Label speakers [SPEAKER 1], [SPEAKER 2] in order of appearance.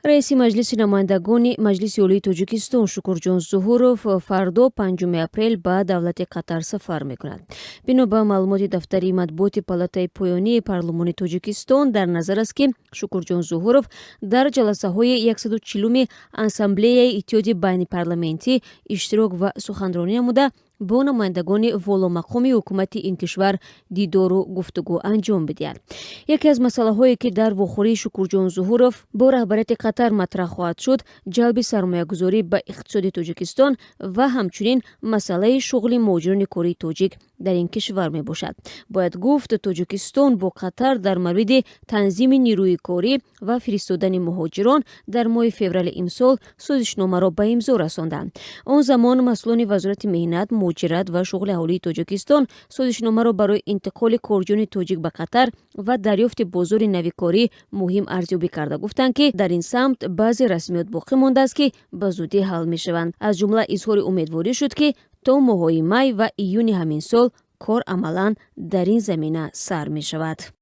[SPEAKER 1] Раиси Маҷлиси намояндагони Маҷлиси Олии Тоҷикистон Шукурҷон Зуҳуров фардо, 5 апрел, ба давлати Қатар сафар мекунад. Бино ба маълумоти дафтари матбуоти палатаи поёнии парлумони Тоҷикистон, дар назар аст, ки Шукурҷон Зуҳуров дар ҷаласаҳои 140-уми Ассамблеяи Иттиҳоди байнипарламентӣ иштирок ва суханронӣ намуда, бо намояндагони воломақоми ҳукумати ин кишвар дидору гуфтугӯ анҷом бидиҳад. Яке аз масъалаҳое, ки дар вохӯрии Шукурҷон Зуҳуров бо раҳбарияти Қатар матраҳ хоҳад шуд, ҷалби сармоягузорӣ ба иқтисоди Тоҷикистон ва ҳамчунин масъалаи шуғли муҳоҷирони кории тоҷик дар ин кишвар мебошад. Бояд гуфт, Тоҷикистон бо Қатар дар мавриди танзими нирӯи корӣ ва фиристодани муҳоҷирон дар моҳи феврали имсол созишномаро ба имзо расонданд. Он замон масъулони Вазорати меҳнат, муҳоҷират ва шуғли аҳолии Тоҷикистон созишномаро барои интиқоли корҷӯёни тоҷик ба Қатар ва дарёфти бозори нави корӣ муҳим арзёбӣ карда, гуфтанд, ки дар ин самт баъзе расмиёт боқӣ мондааст, ки ба зудӣ ҳал мешаванд. Аз ҷумла изҳори умедворӣ шуд, ки то моҳҳои май ва июни ҳамин сол кор амалан дар ин замина сар мешавад.